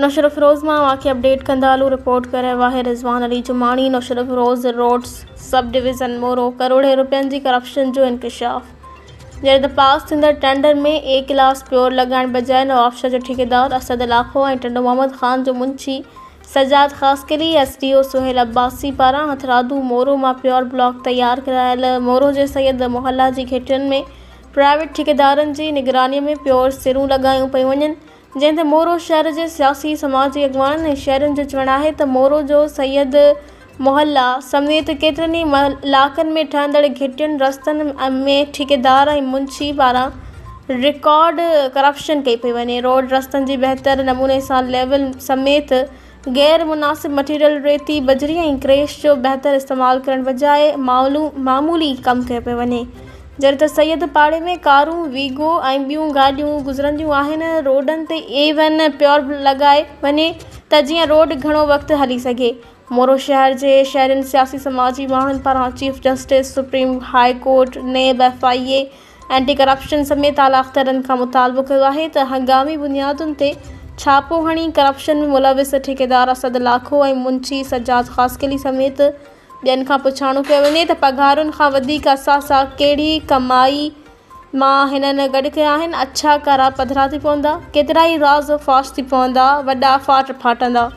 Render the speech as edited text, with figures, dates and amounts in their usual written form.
نوشهروفيروز مان اوهان کي اپڊيٽ ڪندا هلون رپورٽ ڪري رهيو آهي Rizwan Ali Jamani Naushahro Feroze roads sub division Moro ڪروڙين روپين جي ڪرپشن جو انڪشاف جڏهن ته پاس ٿيندڙ ٽينڊر ۾ اي ڪلاس پيور لڳائڻ بجاء نوابشاهه جو ٺيڪيدار اسد لاکو ۽ ٽنڊو محمد خان جو منشي Sajjad Khaskheli S D O Sohail Abbasi پاران هٿرادو مورو مان پيور بلاڪ تيار ڪرايل مورو جي سيد محلا جي گهٽين ۾ پرائيويٽ ٺيڪيدارن جي نگراني ۾ پيور سرون لڳايون پيون وڃن جنهن تي مورو شهر جي سياسي سماجي اڳواڻن ۽ شهرين جو چوڻ آهي ته مورو جو سيد محلا سميت ڪيترن ئي علائقن ۾ ٺهندڙ گهٽين رستن ۾ ٺيڪيدار ۽ منشي پاران رڪارڊ ڪرپشن ڪئي پئي وڃي روڊ رستن جي بهتر نموني سان ليول سميت غير مناسب مٽيريل ريتي، بجري ۽ ڪريش جو بهتر استعمال ڪرڻ بجاء معمولي ڪم ڪيو پيو وڃي. جڏهن ته سيد پاڙي ۾ ڪارون، ويگو ۽ ٻيون گاڏيون گذرنديون آهن، روڊن تي اي ون پيور لڳائي وڃي ته جيئن روڊ گهڻو وقت هلي سگهي. مورو شهر جي شهرين، سياسي سماجي ماڻهن پاران chief justice, supreme high court, NAB, F I A, anti corruption سميت اعليٰ اختيارين کان مطالبو ڪيو آهي ته هنگامي بنيادن تي ڇاپو هڻي ڪرپشن ۾ ملوث ٺيڪيدار اسد لاکو ۽ منشي سجاد خاصخيلي سميت ٻين کان پڇاڻو ڪيو وڃي ته پگهارن کان وڌيڪ اثاثا ڪهڙي ڪمائي مان هنن گڏ ڪيا آهن، اڇا ڪارا پڌرا ٿي پوندا، ڪيترائي راز فاش ٿي پوندا، وڏا ڦاٽ ڦاٽندا.